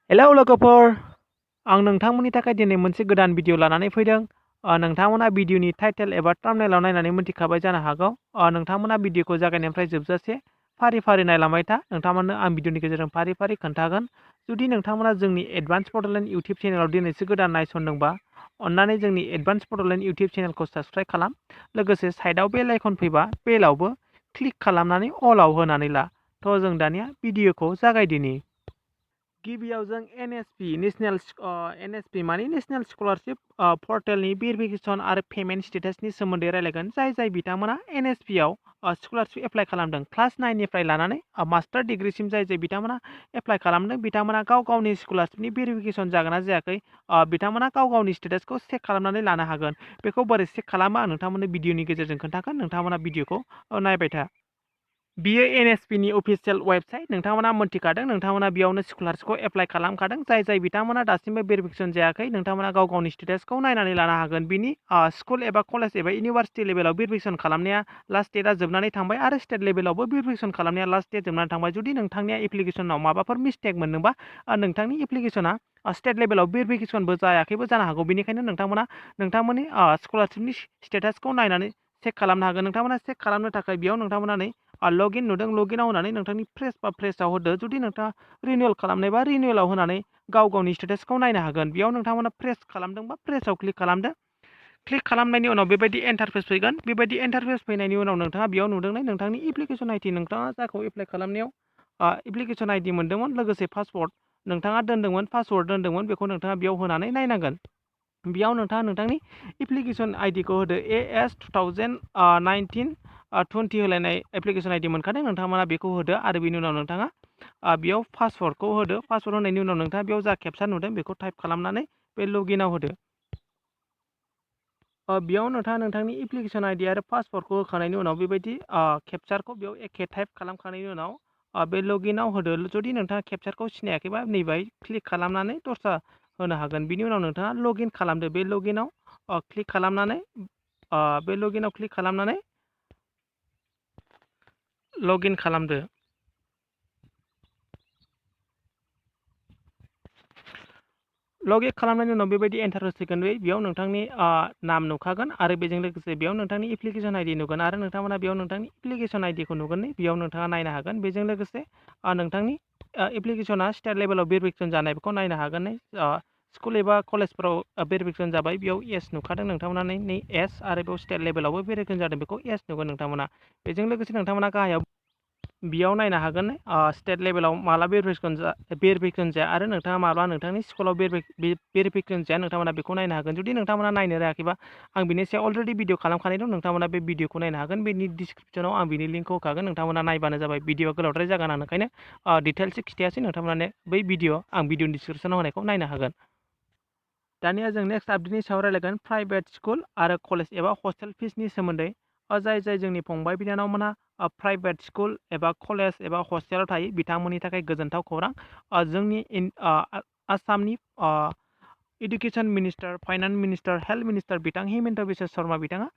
Hello लोगोफोर आं नोंथांमोननि थाखाय दिनै मोनसे गोदान भिडिअ लानानै फैदों। नोंथांमोना भिडिअनि टाइटेल एबा थाम्बनेइलाव नायनानै मिथिखाबाय जानो हागौ। नोंथांमोना भिडिअखौ जागायनायनिफ्राय जोबजासे फारि फारि नायलांबाय था। नोंथांमोननो आं भिडिअनि गेजेरजों फारि फारि खोन्थागोन। जुदि नोंथांमोना जोंनि एडभान्स बड'लेण्ड इउटिउब चेनेलाव दिनैसो गोदान नायसनदोंबा अन्नानै जोंनि एडभान्स बड'लेण्ड इउटिउब चेनेलखौ साबस्क्राइब खालाम। लोगोसे साइडआव बेल आइकन फैबा बेलावबो क्लिक खालामनानै अलाव होनानै ला। थ' जों दानिया भिडिअखौ जागायदिनि। गिबियाव जों NSP माने नेशनेल स्कलारशिप पर्टेलनि भेरिफिकेसन आरो पेमेन्ट स्टेटासनि सोमोन्दै रायलायगोन। जाय बिथांमोना NSP आव स्कलारशिप एप्लाइ खालामदों क्लास 9 निफ्राय लानानै मास्टार डिग्रीसिम जाय बिथांमोना एप्लाइ खालामदों बिथांमोना गाव गावनि स्कलारशिपनि भेरिफिकेसन जागोन ना जायाखै बिथांमोना गाव गावनि स्टेटासखौ चेक खालामनानै लानो हागोन। बेखौ बोरै चेक खालामो आं नोंथांमोननो भिडिअनि गेजेरजों खोन्थागोन। नोंथांमोना भिडिअखौ नायबाय था। बियो NSP नि अफिसियेल वेबसाइट नोंथांमोना मोन्थिखादों। नोंथांमोना बेयावनो स्कलारशिपखौ एप्लाइ खालामखादों। जाय बिथांमोना दासिमबो भेरिफिकेसन जायाखै नोंथांमोना गाव गावनि स्टेटासखौ नायनानै लानो हागोन। बिनि स्कुल एबा कलेज एबा इउनिभार्सिटि लेभेलाव भेरिफिकेसन खालामनाया लास्ट डेटआ जोबनानै थांबाय आरो स्टेट लेभेलावबो भेरिफिकेसन खालामनाया लास्ट डेट जोबनानै थांबाय। जुदि नोंथांनिया एप्लिकेसनाव माबाफोर मिस्टेक मोनदोंबा नोंथांनि एप्लिकेसना स्टेट लेभेलाव भेरिफिकेसनबो जायाखैबो जानो हागौ। बेनिखायनो नोंथांमोना नोंथांमोननि स्कलारशिपनि स्टेटासखौ नायनानै चेक खालामनो हागोन। नोंथांमोना चेक खालामनो थाखाय बेयाव नोंथांमोना नै लगइन नुदों लगइनआव होनानै नोंथांनि फ्रेसआव होदो। जुदि नोंथाङा रिनिउवेल खालामनायबा रिनिउवेलाव होनानै गाव गावनि स्टेटासखौ नायनो हागोन। बेयाव नोंथांमोना प्रेस खालामदोंबा प्रेसआव क्लिक खालामदो। क्लिक खालामनायनि उनाव बेबायदि इन्टारफेस फैगोन। बेबायदि इन्टारफेस फैनायनि उनाव नोंथाङा बेयाव नुदोंना नोंथांनि एप्लिकेसन आइडि नोंथाङा जाखौ एप्लाइ खालामनायाव एप्लिकेसन आइडि मोन्दोंमोन लोगोसे पासवर्ड नोंथाङा दोन्दोंमोन पासवर्ड दोन्दोंमोन बेखौ नोंथाङा बेयाव होनानै नायनांगोन। बेयाव नोंथाङा नोंथांनि एप्लिकेसन आइडिखौ होदो। AS 2019-20 होलायनाय एप्लिकेसन आइडि मोनखादों नोंथांमोना बेखौ होदो आरो बेनि उनाव नोंथाङा बेयाव पासवर्डखौ होदो। पासवर्ड होनायनि उनाव नोंथाङा बेयाव जा केपचा नुदों बेखौ टाइप खालामनानै बे लगइनआव होदो। बेयाव नोंथाङा नोंथांनि एप्लिकेसन आइडि आरो पासवर्डखौ होखांनायनि उनाव बेबायदि केपचारखौ बेयाव एखे टाइप खालामखांनायनि उनाव बे लगइनआव होदो। जुदि नोंथाङा केपचारखौ सिनायाखैबा नैबाय क्लिक खालामनानै दस्रा होनो हागोन। बिनि उनाव नोंथाङा लगइन खालामदो। बे लगइनआव क्लिक खालामनानै लगइन खालामदो। लगइन खालामनायनि उनाव बेबायदि एन्टार होसिगोन। बेयाव नोंथांनि नाम नुखागोन आरो बेजों लोगोसे बेयाव नोंथांनि एप्लिकेसन आइडि नुगोन आरो नोंथांमोना बेयाव नोंथांनि एप्लिकेसन आइडिखौ नुगोन। बेयाव नोंथाङा नायनो हागोन। बेजों लोगोसे नोंथांनि एप्लिकेसना स्टेट लेभेलाव भेरिफिकेसन जानाय बेखौ नायनो हागोन। स्कुल एबा कलेजफोराव भेरिफिकेसन जाबाय बेयाव एस नुखादों नोंथांमोना नै एस आरो बेयाव स्टेट लेभेलावबो भेरिफिकेसन जादों बेखौ एस नुगोन नोंथांमोना। बेजों लोगोसे नोंथांमोना गाहायाव बेयाव नायनो हागोन स्टेट लेभेलाव माला भेरिफिकेसन जाया आरो नोंथाङा माब्ला नोंथांनि स्कुलाव भेरिफिकेसन जाया नोंथांमोना बेखौ नायनो हागोन। जुदि नोंथांमोना नायनो रोङाखैबा आं बिनि सायाव अलरेडि भिडिअ खालामखानाय दं। नोंथांमोना बे भिडिअखौ नायनो हागोन। बेनि डिसक्रिपसनाव आं बिनि लिंकखौ होखागोन। नोंथांमोना नायबानो जाबाय। भिडिअ गोलावद्राय जागोन आं ओंखायनो डिटेल्सै खिथायासै। नोंथांमोना बै भिडिअ आं भिडिअनि डिसक्रिपसनाव होनायखौ नायनो हागोन। दानिया जों नेक्स्ट आपडेटनि सायाव रायलायगोन प्राइभेट स्कुल आरो कलेज एबा हस्टेल फिसनि सोमोन्दै। जाय जोंनि फंबाय बिनानावमोना प्राइभेट स्कुल एबा कलेज एबा हस्टेलाव थायो बिथांमोननि थाखाय गोजोनथाव खौरां। जोंनि आसामनि education minister finance minister health minister बिथां हिमन्त बिश्व शर्मा बिथाङा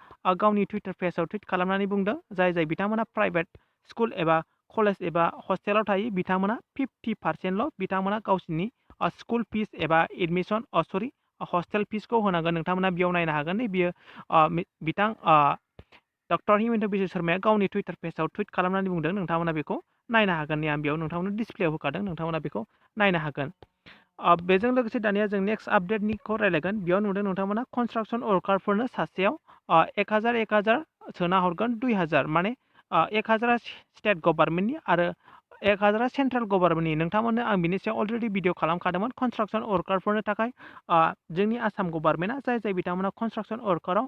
गावनि टुइटार पेजआव टुइट खालामनानै बुंदों जाय बिथांमोना प्राइभेट स्कुल एबा कलेज एबा हस्टेलाव थायो बिथांमोना 50%ल' बिथांमोना गावसिनि स्कुल फिस एबा एडमिसन हस्टेल फिसखौ होनांगोन। नोंथांमोना बेयाव नायनो हागोन। बियो बिथां डक्टर हिमन्त बिश्व शर्माया गावनि टुइटार पेजआव टुइट खालामनानै बुंदों। नोंथांमोना बेखौ नायनो हागोन। आं बेयाव नोंथांमोननो डिसप्लेआव होखादों। नोंथांमोना बेखौ नायनो हागोन। बेजों लोगोसे दानिया जों नेक्स्ट आपडेटनिखौ रायलायगोन। बेयाव नुदों नोंथांमोना कनस्ट्राक्सन वर्कारफोरनो सासेयाव 1000 सोना हरगोन 2000 माने 1000 स्टेट गभर्नमेन्टनि आरो 1000 सेन्ट्रेल गभर्नमेन्टनि। नोंथांमोननो आं बिनि सायाव अलरेडि भिडिअ खालामखादोंमोन। कनस्ट्राक्सन वर्कारफोरनो थाखाय जोंनि आसाम गभर्नमेन्टआ जाय बिथांमोना कनस्ट्राक्सन वर्काराव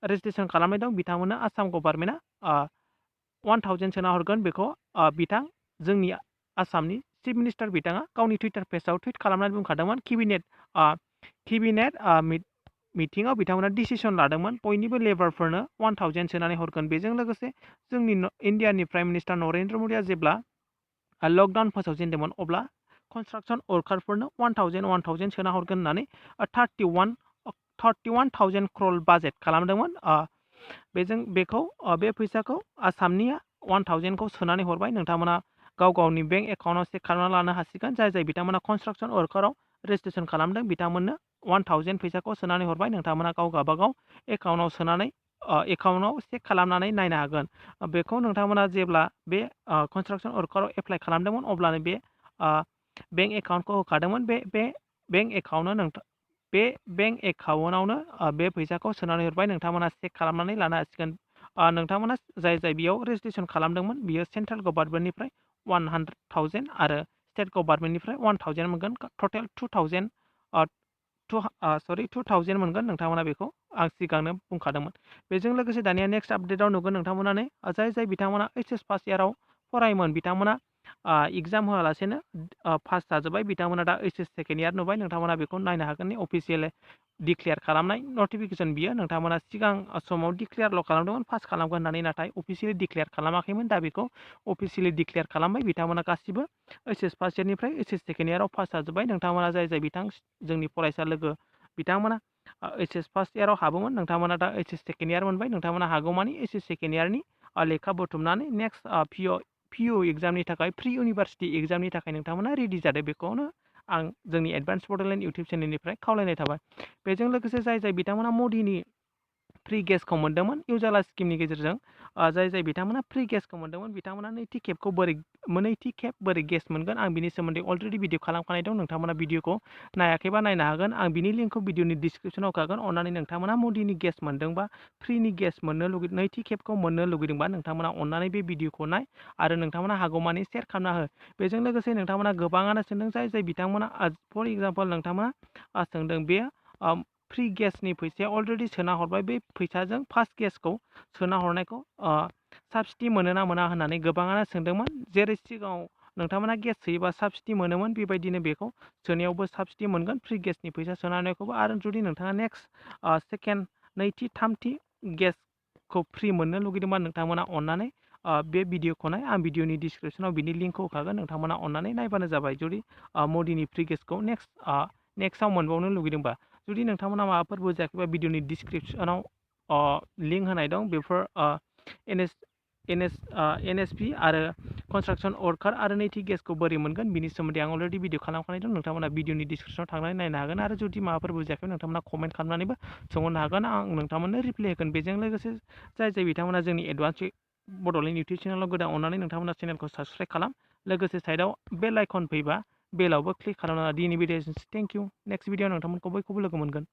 रेजिस्ट्रेसन खालामनाय दं बिथांमोननो आसाम गभर्नमेन्टआ 1000 सोना हरगोन। बेखौ बिथां जोंनि आसामनि चिफ मिनिस्टार बिथाङा गावनि टुइटार पेजआव टुइट खालामनानै बुंखादोंमोन। केबिनेट मिटिङाव बिथांमोना डिसिसन लादोंमोन बयनिबो लेबारफोरनो 1000 सोनानै हरगोन। बेजों लोगोसे जोंनि इण्डियानि प्राइम मिनिस्टार नरेन्द्र मदिया जेब्ला लकडाउन फोसावजेनदोंमोन अब्ला कनस्ट्राक्सन वर्कारफोरनो 1000 सोना हरगोन होननानै 31,000 क्र'र बाजेट खालामदोंमोन। बे फैसाखौ आसामनिया 1000खौ सोनानै हरबाय। नोंथांमोना गाव गावनि बेंक एकाउन्टआव चेक खालामना लानो हासिगोन। जाय बिथांमोना कनस्ट्राक्सन वर्कआव रेजिस्ट्रेसन खालामदों बिथांमोननो 1000 फैसाखौ सोनानै हरबाय। नोंथांमोना गावबागाव एकाउन्टआव सोनानै एकाउन्टआव चेक खालामनानै नायनो हागोन। बेखौ नोंथांमोना जेब्ला बे कनस्ट्राक्सन वर्कआव एप्लाइ खालामदोंमोन अब्लानो बे बेंक एकाउन्टखौ होखादोंमोन। बे बेंक एकाउन्टआवनो बे फैसाखौ सोनानै हरबाय। नोंथांमोना चेक खालामनानै लानो हासिगोन। नोंथांमोना जाय बेयाव रेजिस्ट्रेसन खालामदोंमोन बियो सेन्ट्रेल गभर्नमेन्टनिफ्राय 100,000 आरो स्टेट गभर्नमेन्टनिफ्राय 1000 मोनगोन। टटेल 2000 मोनगोन। नोंथांमोना बेखौ आं सिगांनो बुंखादोंमोन। बेजों लोगोसे दानिया नेक्स्ट आपडेटआव नुगोन नोंथांमोनानो जाय बिथांमोना HS फार्स्ट इयाराव फरायोमोन बिथांमोना एग्जाम होआलासेनो पास जाजोब्बाय। बिथांमोना दा HS सेकेन्ड इयार नुबाय। नोंथांमोना बेखौ नायनो हागोन। अफिसियेल डिक्लेयार खालामनाय नटिफिकेसन बियो। नोंथांमोना सिगां समाव डिक्लेयारल' खालामदोंमोन पास खालामगोन होननानै, नाथाय अफिसियेलि डिक्लेयार खालामाखैमोन। दा बेखौ अफिसियेलि डिक्लेयार खालामबाय। बिथांमोना गासिबो HS फार्स्ट इयारनिफ्राय HS सेकेन्ड इयाराव पास जाजोब्बाय। नोंथांमोना जाय जोंनि फरायसा लोगो बिथांमोना HS फार्स्ट इयाराव हाबोमोन नोंथांमोना दा HS सेकेन्ड इयार मोनबाय। नोंथांमोना हागौमानि HS सेकेन्ड इयारनि लेखा बुथुमनानै नेक्स्ट PU एग्जामनि थाखाय प्रि इउनिभार्सिटि एग्जामनि थाखाय नोंथांमोना रेडि जादों। बेखौनो आं जोंनि एडभान्स बड'लेण्ड इउटुब चेनेलनिफ्राय खावलायनाय थाबाय। बेजों लोगोसे जाय बिथांमोना मदिनि फ्रि गेसखौ मोन्दोंमोन उजाला स्किमनि गेजेरजों, जाय बिथांमोना फ्रि गेसखौ मोन्दोंमोन बिथांमोना नैथि खेब बोरै गेस मोनगोन आं बिनि सोमोन्दै अलरेडि भिडिअ खालामखानाय दं। नोंथांमोना भिडिअखौ नायाखैबा नायनो हागोन। आं बिनि लिंकखौ भिडिअनि डिसक्रिपसनाव होखागोन। अननानै नोंथांमोना मदिनि गेस मोन्दोंबा फ्रिनि गेस नैथि खेबखौ मोननो लुगैदोंबा नोंथांमोना अननानै बे भिडिअखौ नाय आरो नोंथांमोना हागौमानि सेयार खालामना हो। बेजों लोगोसे नोंथांमोना गोबाङानो सोंदों जाय बिथांमोना फर एग्जाम्पल नोंथांमोना सोंदों बे फ्रि गेसनि फैसाया अलरेडि सोना हरबाय। बे फैसाजों फार्स्ट गेसखौ सोना हरनायखौ साबसिडि मोनो ना मोना होननानै गोबाङानो सोंदोंमोन। जेरै सिगाङाव नोंथांमोना गेस सोयोबा साबसिडि मोनोमोन बेबायदिनो बेखौ सोनायावबो साबसिडि मोनगोन फ्रि गेसनि फैसा सोना होनायखौबो। आरो जुदि नोंथाङा नेक्स्ट सेकेन्ड नैथि थामथि गेसखौ फ्रि मोननो लुगैदोंबा नोंथांमोना अननानै बे भिडिअखौ नाय। आं भिडिअनि डिसक्रिपसनाव बिनि लिंकखौ होखागोन। नोंथांमोना अननानै नायबानो जाबाय जुदि मदिनि फ्रि गेसखौ नेक्स्टआव मोनबावनो लुगैदोंबा। जुदि नोंथांमोना माबाफोर बुजियाखैबा भिडिअनि डिसक्रिपसनाव लिंक होनाय दं। बेफोर NSP आरो कनस्ट्राक्सन वर्कार आरो नैथि गेसखौ बोरै मोनगोन बिनि सोमोन्दै आं अलरेडि भिडिअ खालामखानाय दं। नोंथांमोना भिडिअनि डिसक्रिपसनाव थांनानै नायनो हागोन। आरो जुदि माबाफोर बुजियाखै नोंथांमोना कमेन्ट खालामनानैबो सोंहरनो हागोन। आं नोंथांमोननो रिप्लाइ होगोन। बेजों लोगोसे जाय बिथांमोना जोंनि एडभान्स बड'लेण्ड इउटुब चेनेलाव गोदान अननानै नोंथांमोना चेनेलखौ साबस्क्राइब खालाम। लोगोसे साइडआव बेल आइकन फैबा बेलावबो क्लिक खालामना दिनै video thank you. Next video नोंथांमोनखौ बयखौबो लोगो मोनगोन।